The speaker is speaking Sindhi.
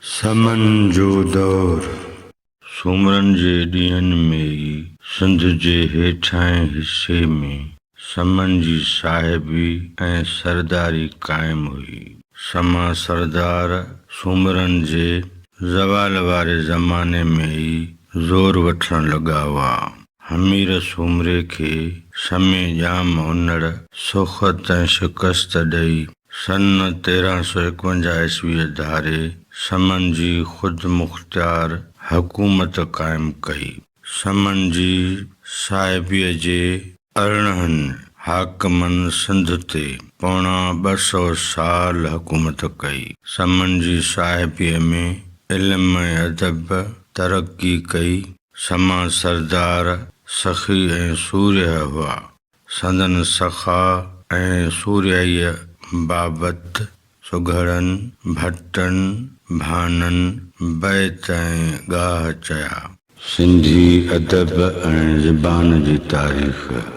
سمن جو دور. سومرن جي ڏينهن ۾ ئي سنڌ جي هيٺاهين حصي ۾ سمن جي صاحبي ۽ سرداري قائم هئي. سما سردار سومرن جي زوال واري زماني ۾ ئي زور وٺڻ لڳا هئا. همير سومري کي سمي ڄام انڙ سخت ۽ شڪست ڏئي سن 1351 عيسويء ڌاري سمن جي خودمختيار حڪومت قائم ڪئي. سمن جي صاحبيء جي 18 حاڪمن سنڌ تي پوڻا 200 سال حڪومت ڪئي. سمن جي صاحبيء ۾ علم ۽ ادب ترقي ڪئي. سما سردار سخي ۽ سورهيه هئا. سندن سخا ۽ سورهيائيء بابت سگهڙن، ڀٽن، ڀانن بيت ۽ ڳاهه چيا. سنڌي ادب ۽ زبان جي تاريخ.